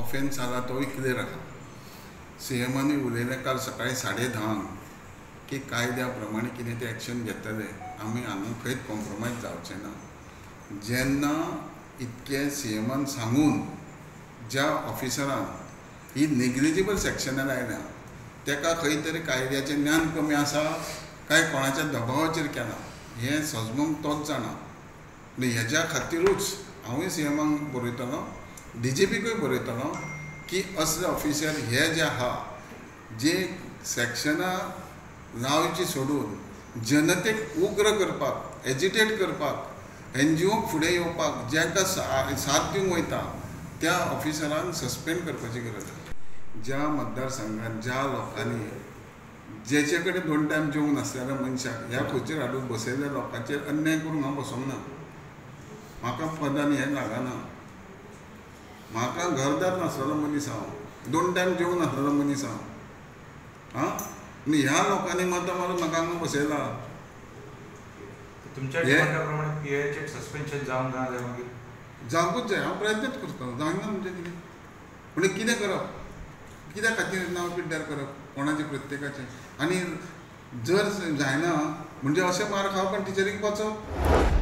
Offence जाला तोय clear आसा. सीएमानूय उलयलें काल सकाळी 10:30 की कायद्या प्रमाणे कितें तें एक्शन घेतले, आमी हांगा खंयच कॉम्प्रोमायज जावचें ना. जेन्ना इतकें सीएमान सांगून ज्या ऑफिसरान ही नेग्लिजिबल सेक्शनार आयल्या तेका खंय तरी कायद्याचें ज्ञान कमी आसा काय कोणाच्या दबावाचेर केलां हें सजमूंक तोच जाणा. आनी हेज्या खातिरूच हांवूय सीएमाक बरयतलो, डीजीपीकूय बरयतलो की असले ऑफिसर हे जे आहा जे सेक्शनां लावची सोडून जनतेक उग्र करपाक, एजिटेट करपाक, एनजीओक फुडें येवपाक जांकां साथ दिवंक वयता त्या ऑफिसरांक सस्पेंड करपाची गरज आसा. ज्या मतदारसंघात ज्या लोकांनी जेचे कडेन 2 टायम जेवंक नासलेल्या मनशाक ह्या खुर्चेर हाडून बसयल्ल्या लोकांचेर अन्याय करूंक हांव बसोंक ना. म्हाका पदान हें लागना, म्हाका घरदार नासलेलो मनीस हांव, 2 टायम जेवंक नासलेलो मनीस हांव. आं, आनी ह्या लोकांनी मतां मारून म्हाका हांगा बसयला. तुमच्या डिमांडा प्रमाणे पीआयचें सस्पेन्शन जावंक ना जाल्यार मागीर जावंकूच जाय. हांव प्रयत्नच करतलो, जावंक ना म्हणजे कितें, पूण कितें करप, कित्या खातीर नांव पिड्ड्यार करप कोणाचें प्रत्येकाचें. आनी जर जायना म्हणजे अशें मार खावप आनी टिचरीक वचप.